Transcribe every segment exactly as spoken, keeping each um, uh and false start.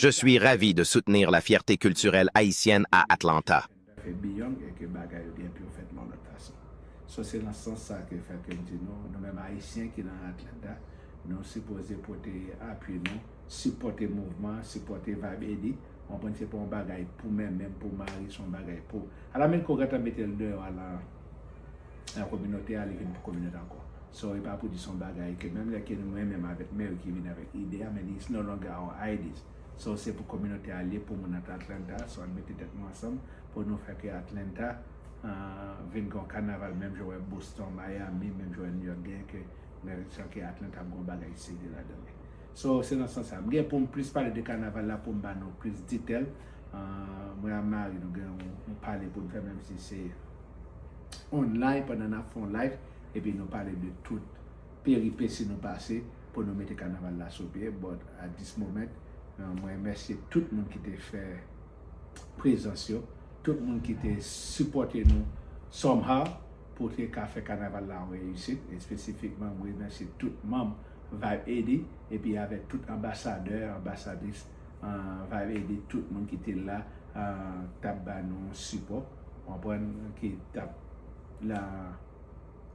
Je suis ravi de soutenir la fierté culturelle haïtienne à Atlanta. Fè biyong e ke bagay yo gen pou yo fèt nan lòt fason. So se nan sans sa ke fè ke m di nou, nou menm Ayisyen ki nan Atlanta, nou sipoze pote apui nou, sipòte mouvman, sipòte Vibe Eddy. Konprann se pa yon bagay pou mwen menm, pou mari, se yon bagay pou. Alamennko gentan mete l deyò a la nan kominote a, li vin pou kominote ankò. So e pa pou di se yon bagay ke menm lè ke nou mwen menm avèk Mary ki vin avèk ide a, men it's no longer our ideas. So se pou kominote a li ye, pou moun nan Atlanta. So ann mete tèt nou ansanm pou nou fè ke Atlanta uh, vin gen yon kanaval menm jan wè Boston, Miami, menm jan wè New York gen, ke men san ke Atlanta ap gen yon bagay serye ladan li. So se nan sans sa m gen pou m plis pale de kanaval la, pou m ba nou plis detèl. Uh, mwen ak mari nou gen yon, yon pale pou n fè, menm si se online, pandan n ap fè yon live, epi nou pale de tout peripesi nou pase pou nou mete kanaval la sou pye. But at this moment, uh, mwen remèsye tout moun ki te fè prezans yo, tout moun ki te sipòte nou somehow pou te ka fè kanaval la yon reyisit. Espesifikman, mwen remèsye tout manm Vibe Eddy epi avèk tout anbasadè, anbasadris uh, Vibe Eddy, tout moun ki te la uh, t ap ba nou sipò, konprann, ki t ap la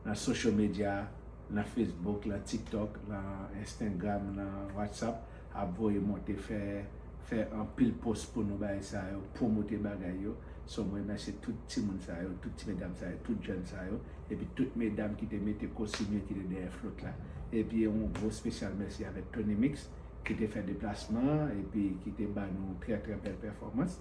nan social media, nan Facebook, nan TikTok, nan Instagram, nan WhatsApp, ap voye monte fè fè anpil post pou nou bagay sa yo, pwomote bagay yo. So mwen remèsye tout timoun sa yo, tout ti medam sa yo, tout jèn sa yo, epi tout medam ki te mete kostim yo ki te dèyè flòt la. Epi yon gwo spesyal mèsi avèk Tony Mix ki te fè deplasman an epi ki te ba nou trè trè bèl pèfòmans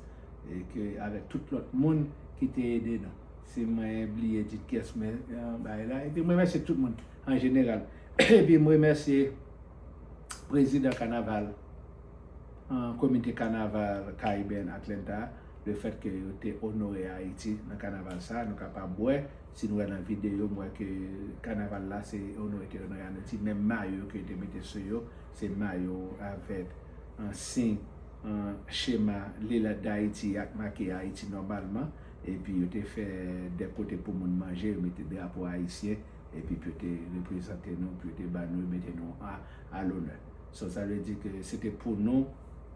e ke avèk tout lòt moun ki te ede nou. Si mwen bliye di kiyès mwen uh, bay la, epi mwen remèsye tout moun an jeneral. Epi mwen remèsye prezidan kanaval, uh, komite kanaval Caribbean Atlanta, le fèt ke yo te onore Ayiti nan kanaval sa, nou kapab wè, si nou wè nan videyo, m wè ke kanaval la se onore te onore Ayiti, menm mayo ke yo te mete sou yo, se mayo avèk uh, siy uh, chema lila Dayiti ak make Ayiti nòmalman, epi yo te fè de kote pou moun manje, yo mete drapo ayisyen, epi pou yo te reprezante nou, pou yo te ba nou, mete nou a, a lonè. So sa vle di ke se te pou nou,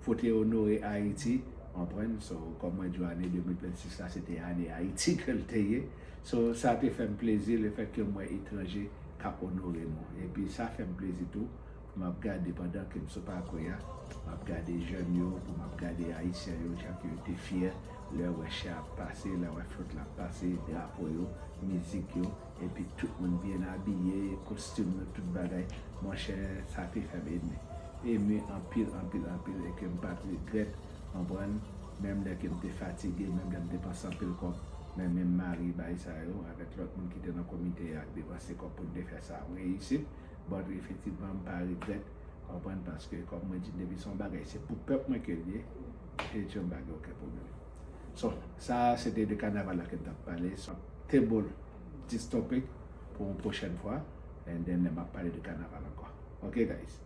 pou te onore Ayiti, konprann? So kòm mwen di w, ane de mil vennsis la se te ane Ayiti ke l te ye. So sa te fè m plezi le fèt ke m wè etranje k ap onore nou. Epi sa fè m plezi tou pou m ap gade pandan ke m sou pakri a, m ap gade jèn yo, pou m ap gade Ayisyen yo, jan ke yo te fyè lè yo wè chè ap pase, lè yo wè flòt la ap pase, drapo yo, mizik yo, epi tout moun byen abiye, kostim yo, tout bagay. Monchè, sa te fè m eme. Eme anpil, anpil, anpil, e ke m pa t regrèt, konprann, menm lè ke m te fatige, menm lè m te panse anpil kòb, men menm mari bay sa yo, avèk lòt moun ki te nan komite a, k depanse kòb pou n te fè sa reyisit. But efektivman, m pa regrèt, konprann, paske kòm mwen di depi se yon bagay, se pou pèp mwen ke l ye, e Dye m pa gen okenn pwoblèm. So, sa se te de kanaval la ke m t ap pale. So, table this topic pou yon pwochèn fwa, and then lè m ap pale de kanaval ankò. Ok, guys?